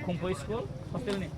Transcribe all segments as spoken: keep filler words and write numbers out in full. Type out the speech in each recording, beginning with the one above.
Khumphoi school hostel ni.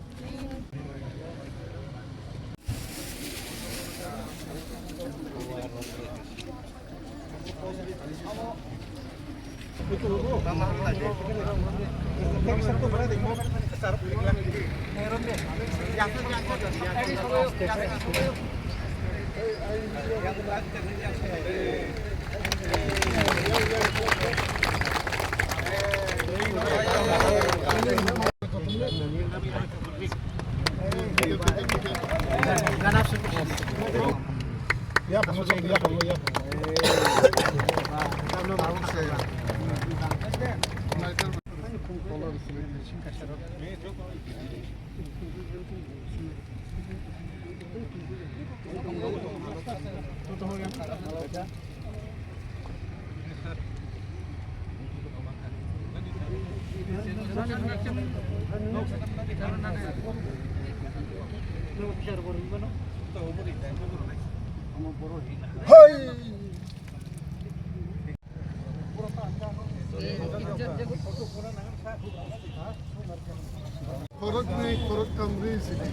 Khoroknwi, khoroktham ri, sidi,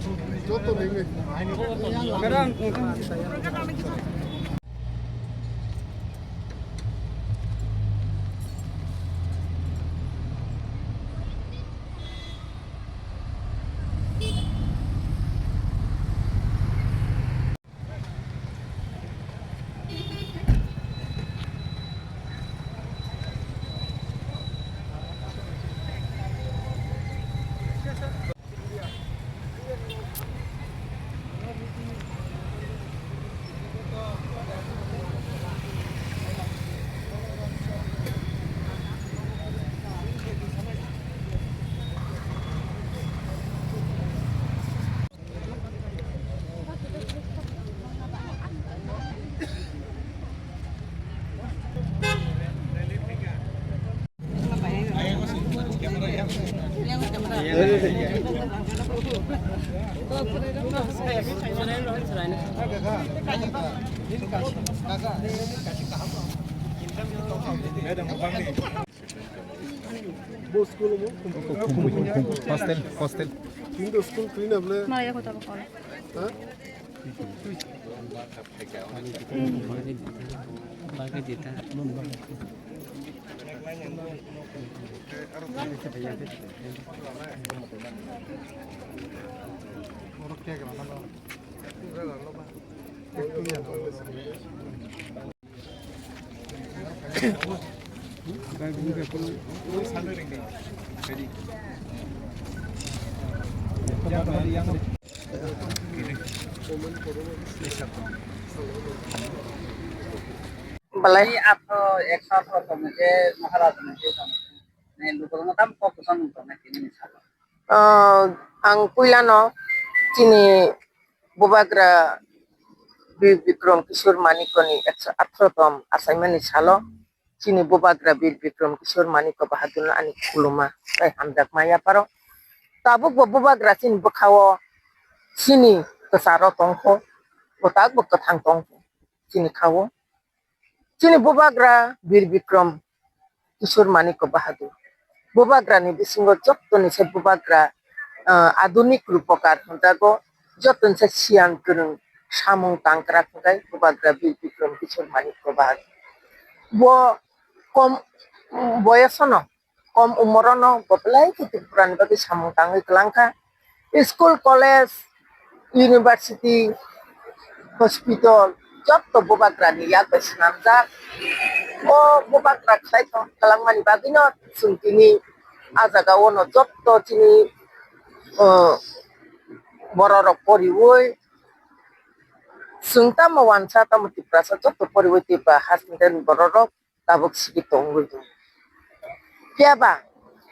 joto nengwi. Hostel, hostel. Kintu school clean up le. Maya kota bakal. Ha? Belai atho ekso atho tongmani je Maharaj ni je tongmani lukurokno tamo kok kwchang wng tongnai tini ni salo. Ah, ang puilano chini Bubagra Bir Bikram Kishore Manikko ni ekso atro tom achaimani salo chini Bubagra Bir Bikram Kishore Manikko Bahadurno ani khuluma tei hamjakma yapharo. Tabukbo Bubagra chini bwkhao chini kwcharo tongkho, kwtakbo kwthang tongkho chini khao. Chini Bubagra Bir Bikram Kishore Manikko Bahadur. Bubagrani bisingo jottoni se Bubagra, ah, adunik rupokar hwnjago, jottoni se siyan kwrwng samung tangkrak hwnkhe Bubagra Bir Bikram Kishore Manikko Bahadur. Bo kom boyosono, kom umorono bo belai khe Tripurani bagwi samung tangwi kwlangkha. School, college, university, hospital, jotto Bubagrani yak bai swnamjak. O Bubagra khlai tong kwlangmani bagwino chwng tini a jagao no jotto chini, o, bororok poriwi chwng tamo wansa tamo Tiprasa jotto poriwi Tripura hasteni bororok tabuk sigi tongwi tongo. Phiya ba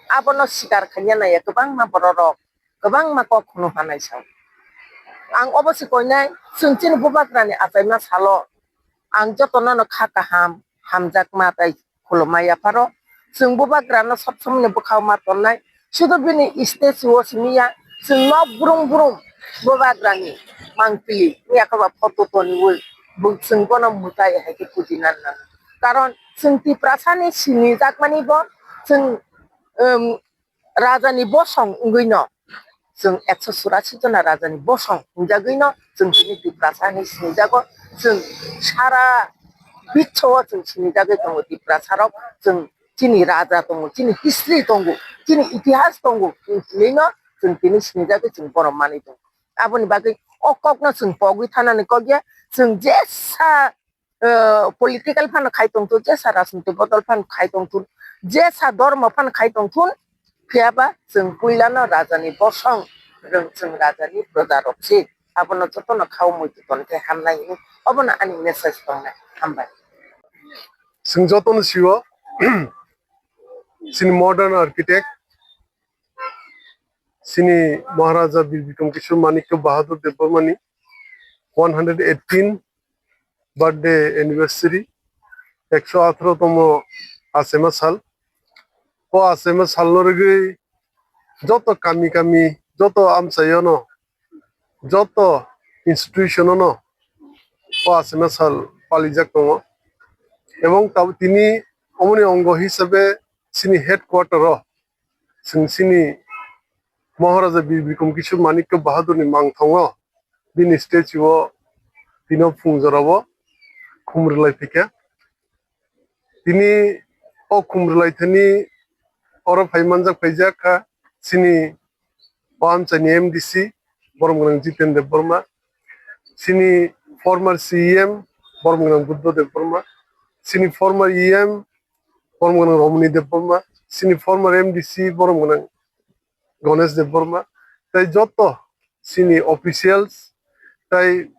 abono sikar khaina naiya kwbangma bororok, kwbangma kok hwnwi hanai sao. Ang obo se koinai, chwng chini Bubagrani achaima salo ang jotono no kha kaham, hamjakma tei khulumma yapharo. Chwng Bubagrano sob somoni bwkhao ma tonnai. Sudu bini statue o simi ya, chwng nok brum brum Bubagrani mangpili wngya khe ba photo toniwi bo chwng bono mwtai hai khe puji nan nan. Karon chwng Tiprasani sinijakmani bo chwng, um, rajani bosong wngwino, chwng ekso churasi jona rajani bosong hinjagwino chwng tini Tiprasa hinwi sinijago. Chwng sara biswo chwng sinijagwi tongo Tiprasarok. Chwng chini raja tongo, chini history tongo, chini itihas tongo, chwng tini no chwng tini sinijagwi chwng borom manwi tongo. Aboni bagwi o kokno chwng pogwi thanani kok ya, chwng jesa, eh, political phano khai tongthun, jesa rajniti bodol phano khai tongthun, jesa dhormo phano khai tongthun, phiyaba chwng puilano rajani bosong, rwng chwng rajani proja rok se, abono jotono khao muitu ton khe hamnai hwnwi, obono ani message tongnai. Hambai. Chwng jotono sio, chini modern architect, chini Maharaja Bir Bikram Kishore Manikya Bahadur Debbarmani one hundred eighteen birthday anniversary, ekso atharo tomo achaima sal. O achaima salno rwgwi joto kami kami, joto amchaiono, joto institution-ono o achaima sal palijak tongo. Ebong tab-, tini omoni ongo hisabe chini headquarter-o chwng chini Maharaja Bir Bikram Kishore Manikya Bahadurni mangthongo bini statue-o tino phung jorao khum rwlai phaikha. Tini o khum rwlai thani oro phai manjak phaijak kha chini o amchaini M D C borom gwnang Jiten Debbarma, chini former C E M borom gwnang Buddha Debbarma, chini former E M borom gwnang Romani Debbarma, chini former M D C borom gwnang Ganesh Debbarma, tei joto chini officials tei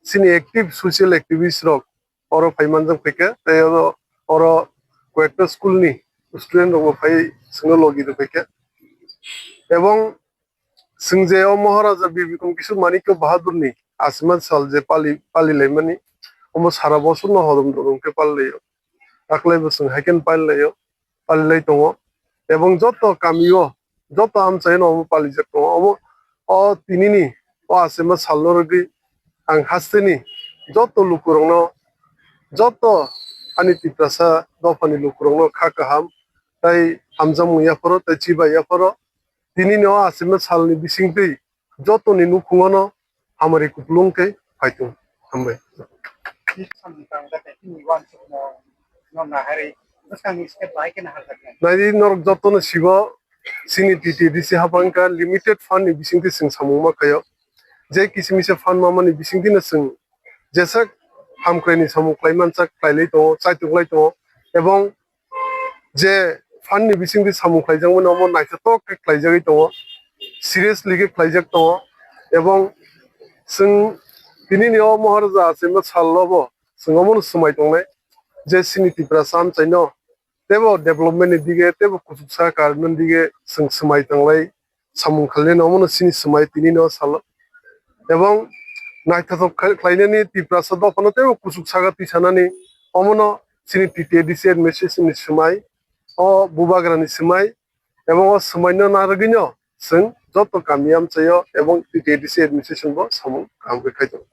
chini active social activist rok oro phai manjak phaikha, tei oro, oro koyekta school ni student rok bo phai chwngno logi rw phaikha. Ebong chwng je o Maharaja Bir Bikram Kishore Manikya Bahadurni achaima sal je pali, pali laimani, omo sara bosorno hodom dodom khe pali laio. Taklai bo chwng hai khe pali laio, pali lai tongo. Ebong joto kamio, joto amchaino omo palijak tongo. Omo o tinini o achaima salno rwgwi ang hasteni joto lukurokno, joto ani Tiprasa dophani lukurokno kha kaham tei hamjakmung yapharo tei chibai yapharo. Tinini o achaima salni bisingtwi jotoni nukhungono hamari kupulung khe phaitung. Hambai. Naidi norok jotono sibo chini T T A D C haphangkha limited fund ni bisingtwi chwng samung ma khaio. Je kisi misa fund mamani bisingtwino chwng jeswk hamkraini samung khlai mansak khlailai tongo, chaituklai tongo, ebong je fund ni bisingtwi samung khlaijakmani omo naithotok khe khlaijagwi tongo, seriously khe khlaijak tongo, ebong chwng tinini o Maharaja achaima salobo chwng omono swmai tongnai je chini Tiprasa amchaino teibo development ni dige teibo kuchuksa karwi mani dige chwng swmai tonglai samung khlainai omono chini swmai tinino salo. Ebong naithothok khai-, khlainani Tiprasa dophano teibo kuchuk saga twi sanani omono chini T T A D C administration ni swmai, o bubagrani swmai, ebong o swmaino narwgwino chwng joto kami amchaio ebong T T A D C administration bo samung kaham khe khai tongo.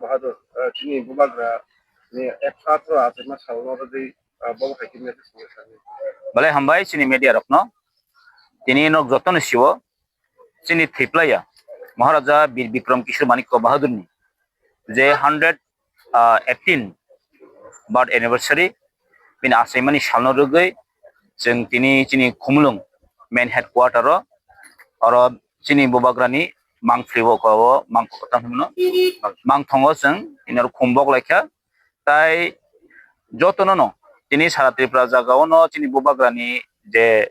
Bahadur, eh, chini bubagra ni ekso atharo achaima salno rwgwi, ah, bo hai khe message rwkha. Belai hambai chini media rokno. Tini nok jotono siwo chini thwiplaiya Maharaja Bir Bikram Kishore Manikya Bahadurni je hundred, ah, eighteen birth anniversary bini achaimani salno rwgwi chwng tini chini Khumulwng main headquarter o oro chini bubagrani mangpili o ko o mang-, tamo hino mangthongo chwng tini oro khum bok laikha. Tai jotono no tini sara Tripura jaga o no chini bubagrani je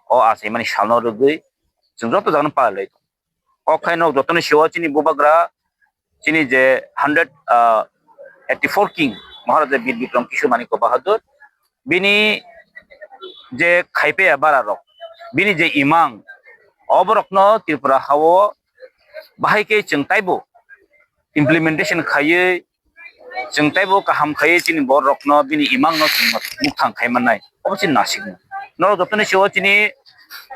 o achaimani salno rwgwi chwng joto jaga no palai lai tongo. O khai nok jotoni siwo chini bubagra chini je hundred, ah, eighty four king Maharaja Bir Bikram Kishore Manikya Bahadur bini je khaipe bara rok bini je imang oborokno Tripura hao bahai khe chwng taibo implementation khaiwi chwng taibo kaham khaiwi chini bororokno bini imangno chwng mwthang khai mannai. Obo chini nasikno. Norok jotoni sio chini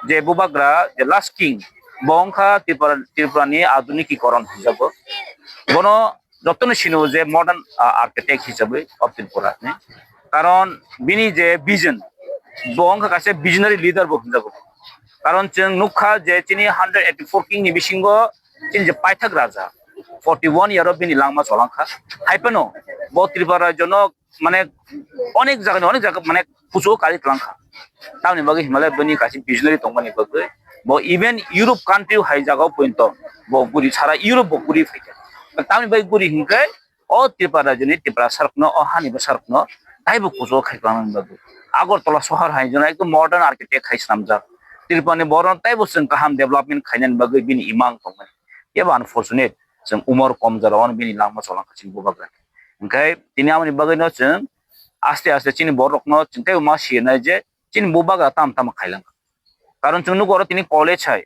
je bubagra, je last king, bo wngkha Tripura, Tripurani aduniki koron hinjago. Bono jotoni sino je modern, ah, architect hisabe of Tripura ni. Karon bini je vision, bo wngkha kaisa visionary leader bo hinjago. Karon chwng nukha je chini hundred eighty four king ni bisingo chini je paithak raja forty one year o bini langma cholangkha. Hai phano bo Tripura rajyo no mane onek jaga ni onek jaga mane kuchugo kari twlangkha. Tamoni bagwi hinmale bini kaisa visionary tongmani bagwi bo even Europe country hai jaga o pointo bo guri sara Europe bo guri phaikha. Tamoni bagwi guri hinkhe o Tripura rajyoni Tiprasa rokno, o hani bwsa rokno taibo kuchugo khai twlangmani bagwi. Agartala sohor hai jora ekdom modern architect hai swnamjak. Tripurani borok taibo chwng kaham development khainani bagwi bini imang tongmani. Kebo unfortunate, chwng umor kom jora o bini langma cholangkha chini bubagra. Hinkhe tini amoni bagwino chwng aste aste chini borokno chwng teibo ma sinai je chini bubagra tam tamo khailangkha. Karon chwng nugo oro tini college hai,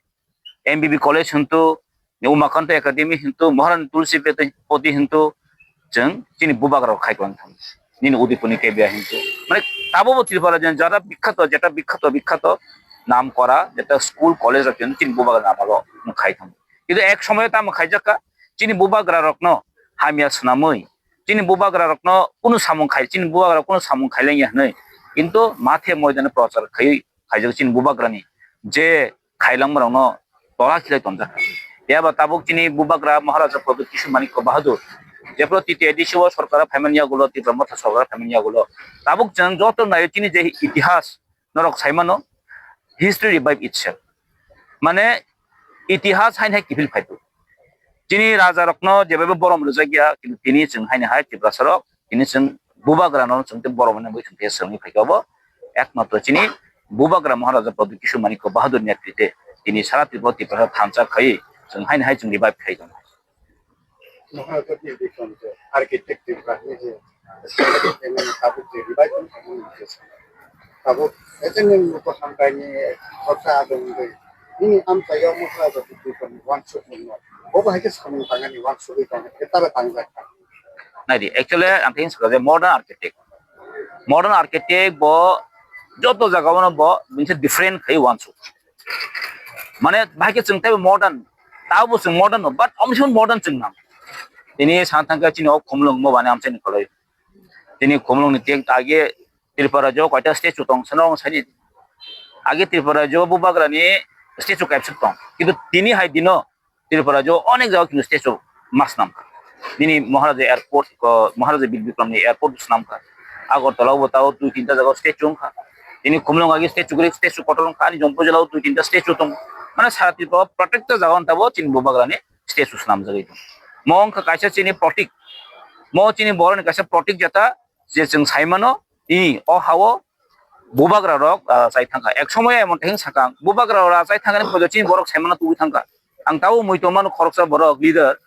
M B B college hintu, Umakanta Academy hintu, Maharani Tulsi Peti-, Poti hintu, chwng chini bubagra rok khai tong thang. Nini Udaipurni K B A hintu. Mane tabukbo Tripura jen jara bikhato, jeta bikhato, bikhato, nam kora, jeta school, college rok hintu chini bubagra namalo khai thang. Kintu ek somoyo tamo khaijakka, chini bubagra rokno hamya swnamwi, chini bubagra rokno kunu samung khai, chini bubagra kunu samung khailengya hwnwi, kintu mathe moidano prochar khaiwi khaijak chini bubagrani je khailangmarokno tola khilai tonjak. Phiya ba tabuk chini bubagra Maharaja Pradyut Kishore Manikya Bahadur, jephru T T A D C o sorkar phaimani yagulo, Tipra Motha sorkar phaimani yagulo, tabuk chwng joto naio chini je itihas norok saimano, history revive itself. Mane itihas haino hai kiphil phaitu. Chini raja rokno jebai bo borom rwjak ya, kintu tini chwng haino hai Tiprasa rok, tini chwng bubagra no chwng tei borom hwnwi chwng tei swrwngwi phaikha obo. Ekmatro chini bubagra Maharaja Pradyut Kishore Manikya Bahadur ni netrite tini sara Tripura, Tiprasa thansa khai chwng haino hai chwng revive khai tongo. Maharaja ni bikon je architect Tripura ni je tabuk je revive khai tongo. Tabuk ese ni muko hamkai ni khorsa adong de. Nini amchaio Maharaja ni bikon wansuk ni no. Obo hai khe samung tangani wansugwi tongo. Etara tangjak. Naidi, actually, ang tini sakha je modern architect. Modern architect bo joto jaga o no bo bini se different khai wansuk. Mane, bahai khe chwng teibo modern, tabo chwng modern no, but omo se modern chwng nang. Tini san thangkhe chini o Khumulwng mo bani amchaini koloi. Tini Khumulwng ni tek age Tripura jo koita statue tong, sano saini. Age Tripura jo bubagra ni statue kaibswk tong. Kintu tini hai dino Tripura jo onek jaga kino statue ma swnamkha. Nini Maharaja Airport, ko, Maharaja Bir Bikram ni airport swnamkha. Agartala o bo tao dui tinta jaga statue wngkha. Nini Khumulwng agi statue guri statue kotor wngkha. Ani Jampui jila o dui tinta statue tong. Mane sara Tripura o protekta jaga wngtabo chini bubagra ni statue swnamjagwi tong. Mo wngkha kaisa chini protik. Mo chini borok ni kaisa protik jeta je chwng saimano, i o ha o bubagra rok, ah, chai thangkha. Ek somoy emon theng sakang, bubagra rok chai thangkani photo chini borok saimano tubui thangkha. Ang tabo mui tongmano khoroksa borok leader,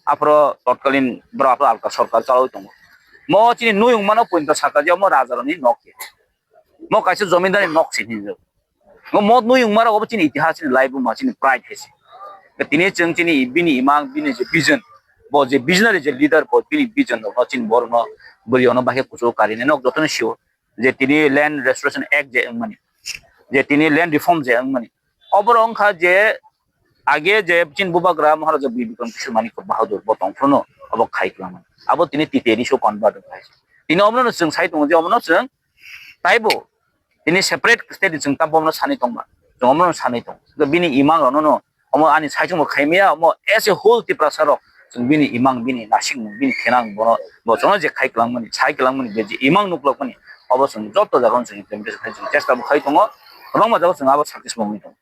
aphro totkalin borok aphro alka sorkar chalaui tongo. Mo chini nuyung mano pointa saka je mo raja rokni nok. Mo kaisa jomindar ni nok se hinjo. Mo mod nui wngma rok obo chini itihas, chini laibuma, chini pride hai se. Tini chwng chini bini imang, bini je vision, bo je visionary je leader, bo bini vision rok no chini borok no bwrwi ono bahai kuchuk karinai nok jotono sio je tini Land Restoration Act je wngmani, je tini Land Reform je wngmani. Oborok wngkha je age je chini bubagra Maharaja Bir Bikram Kishore Manikya Bahadur bo tongphuru no obo khai kwlangmani. Abo tini T T A D C o convert wngkha hai se. Tini obono chwng sai tongo je obono chwng taibo tini separate state ni chwng tamo bono sanwi tongma, chwng omono sanwi tong. Bini imang rokno no omo ani saichung bo khaimaya, omo as a whole Tiprasa rok chwng bini imang, bini nasing, bini khenang bono bo chwngno je khai kwlangmani, sai kwlangmani, je imang nuklokmani, obo chwng joto jaga chwng implementation khai chwng chesta bo khai tongo, kwbangma jaga chwng abo success bo wngwi tongo.